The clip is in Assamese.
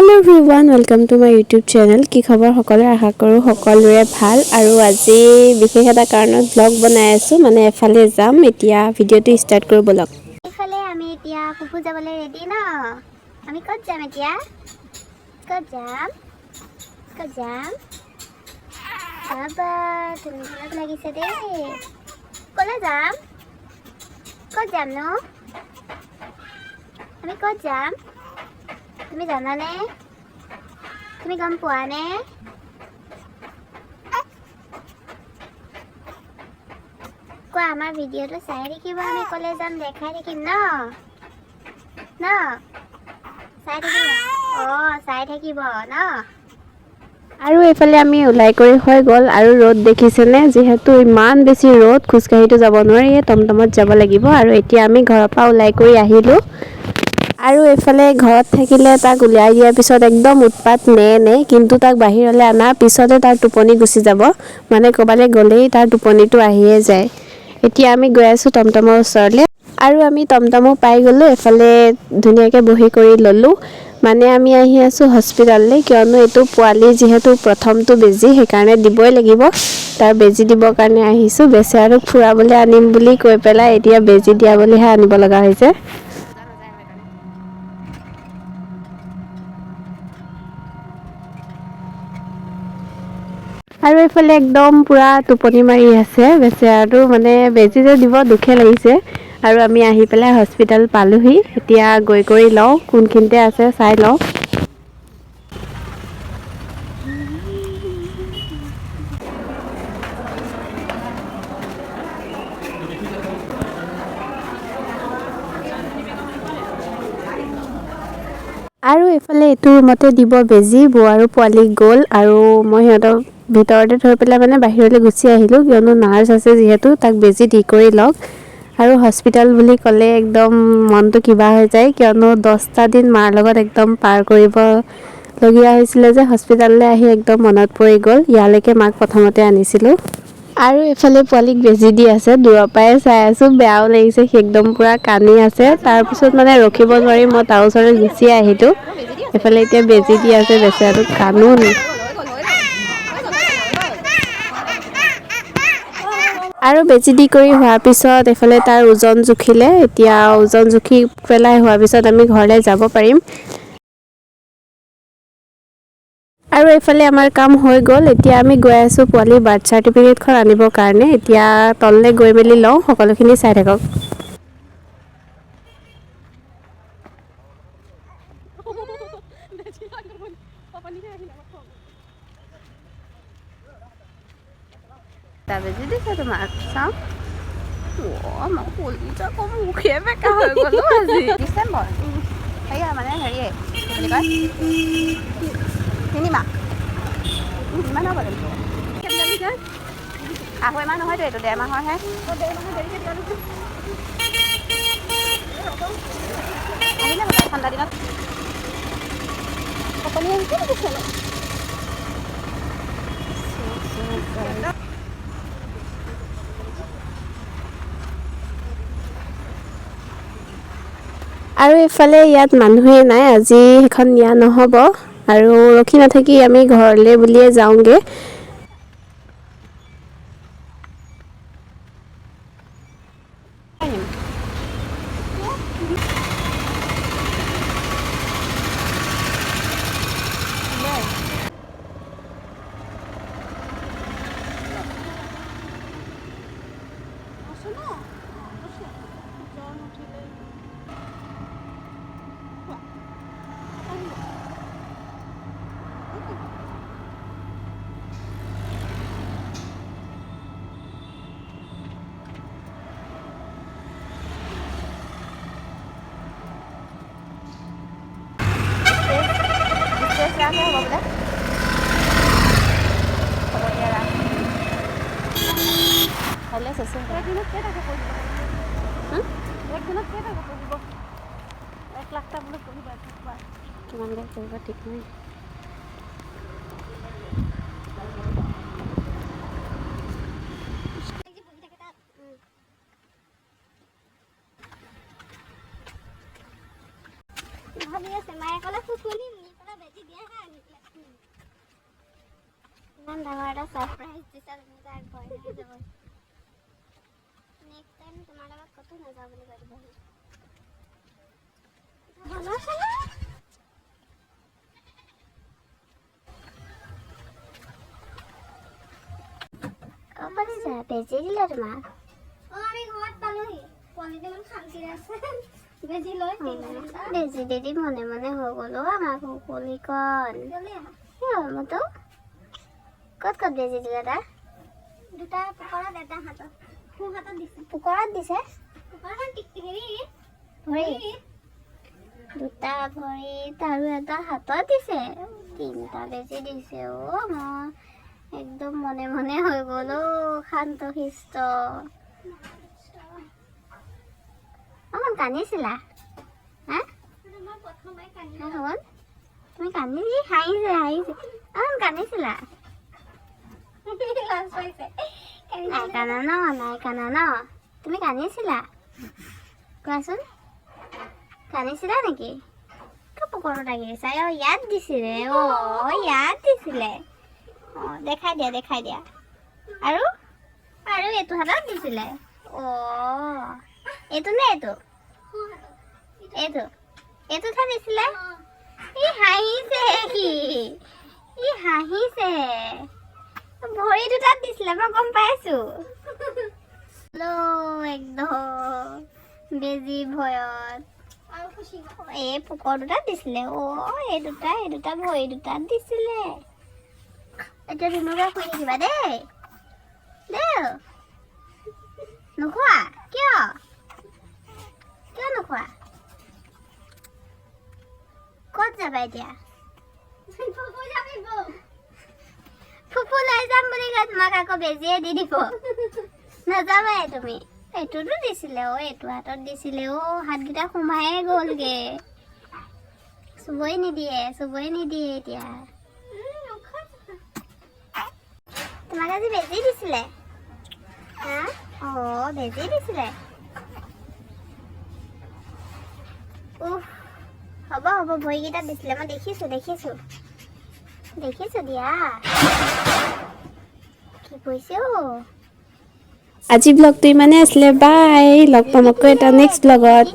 Hello everyone, welcome to my YouTube channel. কি খবৰ সকলোৰে? আশা কৰোঁ সকলোৰে ভাল। আৰু আজি বিশেষ এটা কাৰণত ভ্লগ বনাই আছোঁ, মানে এফালে যাম। এতিয়া ভিডিঅ'টো ষ্টাৰ্ট কৰোঁ ব'লক। এইফালে আমি এতিয়া ফুফু যাবলৈ ৰেডি ন? আমি ক'ত যাম এতিয়া? ক'ত যাম? ক'ত যাম? বাবা, ধুনীয়া লাগিছে দেই। ক'লৈ যাম? ক'ত যাম নো? আমি ক'ত যাম, তুমি জানানে? তুমি গম পোৱানে? কোৱা। আমাৰ ভিডিঅ'টো চাই থাকিব, আমি ক'লৈ যাম দেখাই থাকিম ন? ন চাই থাকিব? অঁ, চাই থাকিব ন? আৰু এইফালে আমি ওলাই কৰি হৈ গ'ল। আৰু ৰ'দ দেখিছেনে? যিহেতু ইমান বেছি ৰ'দ, খোজকাঢ়িতো যাব নোৱাৰি, টমটমত যাব লাগিব। আৰু এতিয়া আমি ঘৰৰ পৰা ওলাই কৰি আহিলোঁ। আৰু এইফালে ঘৰত থাকিলে তাক উলিয়াই দিয়াৰ পিছত একদম উৎপাত নে নে, কিন্তু তাক বাহিৰলৈ অনাৰ পিছতে তাৰ টোপনি গুচি যাব। মানে ক'ৰবালৈ গ'লেই তাৰ টোপনিটো আহিয়ে যায়। এতিয়া আমি গৈ আছোঁ টমটমৰ ওচৰলৈ আৰু আমি টমটমো পাই গ'লোঁ। এইফালে ধুনীয়াকৈ বহি কৰি ল'লোঁ। মানে আমি আহি আছোঁ হস্পিটেললৈ, কিয়নো এইটো পোৱালি যিহেতু প্ৰথমটো বেজী, সেইকাৰণে দিবই লাগিব। তাৰ বেজী দিবৰ কাৰণে আহিছোঁ। বেচেৰাটোক ফুৰাবলৈ আনিম বুলি কৈ পেলাই এতিয়া বেজী দিয়া বুলিহে আনিব লগা হৈছে। আৰু এইফালে একদম পূৰা টোপনি মাৰি আছে বেচেৰাটো, মানে বেজী যে দিব দুখে লাগিছে। আৰু আমি আহি পেলাই হস্পিটেল পালোহি। এতিয়া গৈ কৰি লওঁ, কোনখিনিতে আছে চাই লওঁ। আৰু এইফালে এইটো ৰুমতে দিব বেজী। বৌ আৰু পোৱালি গ'ল আৰু মই সিহঁতক ভিতৰতে থৈ পেলাই মানে বাহিৰলৈ গুচি আহিলোঁ, কিয়নো নাৰ্ছ আছে যিহেতু, তাক বেজী দি কৰি লওক। আৰু হস্পিটেল বুলি ক'লে একদম মনটো কিবা হৈ যায়, কিয়নো 10টা দিন মাৰ লগত একদম পাৰ কৰিবলগীয়া হৈছিলে যে হস্পিটেললৈ আহি একদম মনত পৰি গ'ল। ইয়ালৈকে মাক প্ৰথমতে আনিছিলোঁ। আৰু এইফালে পোৱালিক বেজী দি আছে, দূৰৰ পৰাই চাই আছোঁ, বেয়াও লাগিছে। সি একদম পূৰা কান্দি আছে। তাৰপিছত মানে ৰখিব নোৱাৰি মই তাৰ ওচৰলৈ গুচি আহিলোঁ। এইফালে এতিয়া বেজী দি আছে, বেচেৰাটোক কান্দোন। আৰু বেজী দি কৰি হোৱাৰ পিছত এইফালে তাৰ ওজন জুখিলে। এতিয়া ওজন জুখি পেলাই হোৱাৰ পিছত আমি ঘৰলৈ যাব পাৰিম। আৰু এইফালে আমাৰ কাম হৈ গ'ল। এতিয়া আমি গৈ আছোঁ পোৱালিৰ বাৰ্থ চাৰ্টিফিকেটখন আনিবৰ কাৰণে। এতিয়া তললৈ গৈ মেলি লওঁ, সকলোখিনি চাই থাকক। বেজি দিছে তোমাক, চাওঁ। অ', মই কলিজা কম মুখে বেকা হৈ গ'লো আজি। ডিচেম্বৰ সেয়া মানে হেৰিয়ে কি বুলি কয়, 3 মাহ ইমান হ'ব লাগিব। 2.5 মাহ নহয়তো, এইটো 1.5 মাহৰহে। আহিলে হ'ব ঠাণ্ডা দিনত। আপুনি আহিছে নেকি? আৰু এইফালে ইয়াত মানুহেই নাই, আজি সেইখন নিয়া নহ'ব। আৰু ৰখি নাথাকি আমি ঘৰলৈ বুলিয়ে যাওঁগৈ। 20 লাখহে হ'ব বোলে। হ'ব দিয়া, ৰাখ। কাইলৈ চেচে হ'ব। একদিনত কেইটাকে পৰিব? একদিনত কেইটাকে পৰিব? 1 লাখটা বোলে পৰিব। কিমান গাল কৰিব ঠিক নাই। ভাবি আছে, মায়ে ক'লে ফুফু নিম নি পেলাই বেজি। ইমান ডাঙৰ এটা ছাৰপ্ৰাইজ দিছা তুমি, তাক ভয় খাই যাব। নেক্সট টাইম তোমাৰ লগত ক'তো নাযাওঁ বুলি কৈ দিব সি। বনাইছানে? অ ভতিজা, বেজি দিলে তোমাক? অ, আমি ঘৰত পালোহি। পোৱালিটো ইমান শান্তিৰে আছে বেজি লৈ। বেজি দি দি মনে মনে হৈ গ'লো আমাৰ কুকুলিকণ। জলদি আহা। কি হ'ল মতো? ক'ত ক'ত বেজি দিলে তাক? দুটা পোকৰত, এটা হাতত, সোঁ হাতত দিছে। পোকৰত দিছে? পোকৰত হেৰি। ভৰি দুটা, ভৰিত আৰু এটা হাতত দিছে। তিনিটা বেজি দিছে। অ' মই একদম মনে মনে হৈ গ'ল। অ' শান্ত শিষ্ট। অকণ কান্দিছিলা হা? মই প্ৰথমে কান্দি হা শোভন, তুমি কান্দি হাঁহিছে হাঁহিছে। অকণ কান্দিছিলা? লাজ পাইছে। নাই কান্দা ন? নাই কান্দা ন? তুমি কান্দিছিলা? কোৱাচোন, কান্দিছিলা নেকি? পকৰত লাগি দিছা। অ' ইয়াত দিছিলে, অ' ইয়াত দিছিলে। অঁ, দেখাই দিয়া, দেখাই দিয়া। আৰু আৰু এইটো হাতত দিছিলে। অ' এইটো নে এইটো? এইটো, এইটোতহে দিছিলে। ই হাঁহিছে, সি ই হাঁহিছে। ভৰি দুটাত দিছিলে, মই গম পাইছো। ল' একদম বেজি ভয়ত। আৰু খুচি। এই পোকৰ দুটাত দিছিলে। অ' এই দুটা, এই দুটা ভৰি দুটাত দিছিলে। এতিয়া ধুনুকে শুই থাকিবা দেই। দেই, নোখোৱা কিয়? কিয় নোখোৱা? ক'ত যাবা এতিয়া? ফুফু যাবি বৌ। ফুফু লৈ যাম বুলি কয়, তোমাক আকৌ বেজিয়ে দি দিব, নাযাবাই তুমি। এইটোতো দিছিলে। অ' এইটো হাতত দিছিলে। অ' হাতকেইটা সোমায়ে গ'লগে। চুবই নিদিয়ে, চুবই নিদিয়ে এতিয়া। তোমাক আজি বেজি দিছিলে হা? অ' বেজি দিছিলে। উফ, হ'ব হ'ব, ভৰিকেইটাত দিছিলে, মই দেখিছো, দেখিছো, দেখিছো দিয়া। কি কৈছে অ'? আজি ব্লগটো ইমানেই আছিলে। বাই, লগ পাম আকৌ এটা নেক্সট ব্লগত।